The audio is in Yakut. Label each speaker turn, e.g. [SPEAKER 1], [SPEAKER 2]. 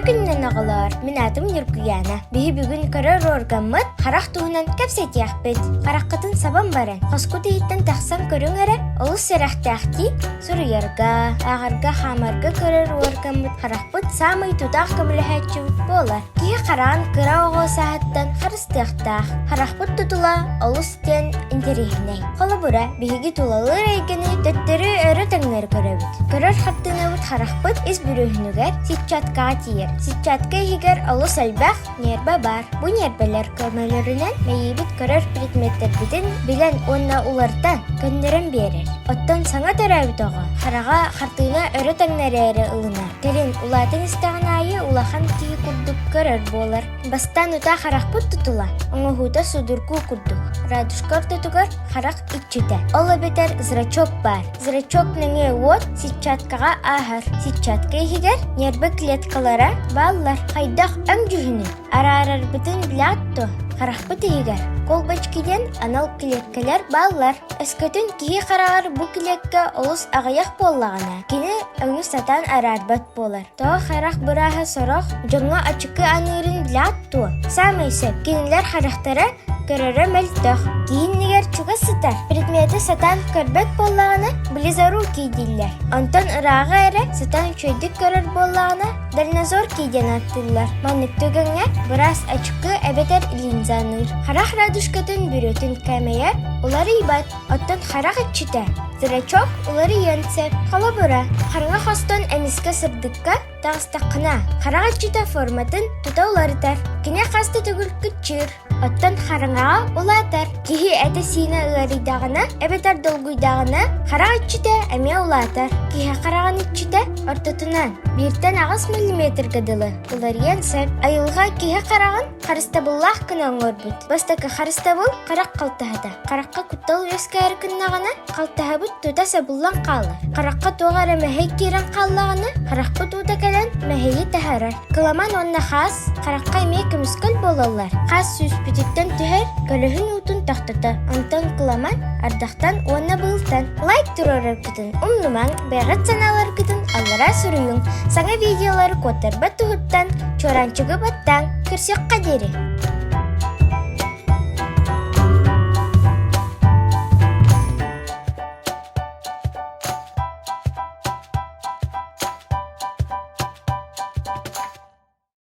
[SPEAKER 1] Үтүө күнүнэн оҕолоор, мин аатым Ньургуйаана. Биһи бүгүн көрөр органмыт харах туһунан кэпсэтиэхпит. Хараххытын сабан баран, хоскут иһиттэн тахсан көрүҥ эрэ, олус сэрэхтээхтии суруйарга, ааҕарга, хаамарга көрөр органмыт харахпыт саамай тутаах көмөлөһөөччүбүт буолар. Киһи хараҕын кыра оҕо сааһыттан харыстыахтаах. Харахпыт тутула олус диэн интэриэһинэй. Холобура, биһиги тулалыыр эйгэни төттөрү өрө таҥнары көрөбүт. Көрөр хартыынабыт харахпыт ис бүрүөһүнүгэр сетчаткаҕа тиийэр. Сетчатка иһигэр олус элбэх ньиэрбэ баар. Бу ньиэрбэлэр көмөлөрүнэн мэйиибит көрөр предметтэрбитин билэн уонна уларытан, көннөрөн биэрэр. Оттон саҥа төрөөбүт оҕо хараҕа хартыына өрө таҥнары эрэ ылынар. Кэлин улаатан истэҕин аайы улахан киһи курдук көрөр буолар. Бастаан утаа харахпыт тутула, оҥоһуута судургу курдук. Радужка ортотугар харах иччитэ. Ол эбэтэр зрачок баар. Зрачок нөҥүө уот сетчаткаҕа ааһар. Сетчатка иһигэр ньиэрбэ клеткалара бааллар. Хайдах өҥ дьүһүнү араарарбытын билэҕит дуо? Харахпыт иһигэр колбочки диэн анал клеткалар бааллар. Өскөтүн киһи хараҕар бу клетка олус аҕыйах буоллаҕына, кини өҥү сатаан араарбат буолар. Тоҕо харах бырааһа сорох дьоҥҥо ачыкы аныырын билэҕит дуо? Саамай сөп, кинилэр харахтара көрөрө мөлтөх. Киһи иннигэр чугас сытар предмети сатаан көрбөт буоллаҕына, близорукий дииллэр. Онтон ырааҕы эрэ сатаан үчүгэйдик көрөр буоллаҕына, дальнозоркий диэн ааттыыллар. Маннык түгэҥҥэ быраас ачыкы эбэтэр линза аныыр. Харах радужкатын бүрүөтүн кээмэйэ уларыйбат. Оттон харах иччитэ, зрачок уларыйыан сөп. Холобура, хараҥа хостон эмискэ сырдыкка таҕыстаххына, харах иччитэ форматын тута уларытар. Кини хас да төгүл кыччыыр, оттон хараҥаҕа улаатар. Киһи этэ-сиинэ ыарыйдаҕына эбэтэр долгуйдаҕына, харах иччитэ эмиэ улаатар. Киһи хараҕын иччитэ ортотунан 1-8 миллиметрга дылы уларыйан сөп. Айылҕа киһи хараҕын Харыстабыллаах гына оҥорбут. Бастакы харыстабыл харах халтаһата. Харахха куттал үөскээри гыннаҕына, халтаһабыт тута сабыллан хаалар. Харахха туох эрэ мэһэй киирэн хааллаҕына, харахпыт уута кэлэн мэһэйи таһаарар. Кыламан уонна хаас харахха эмиэ көмүскэл буолаллар. Хаас сүүспүтүттэн түһэр, көлөһүн уутун тохтото. Онтон кыламан ардахтан уонна быылтан. Лайк туруораргытын умнумаҥ, бэйэҕит санааларгытын аллараа суруйуҥ. Саҥа видеолары куоттарбат туһуттан чуораанчыгы баттааҥ. Көрсүөххэ диэри!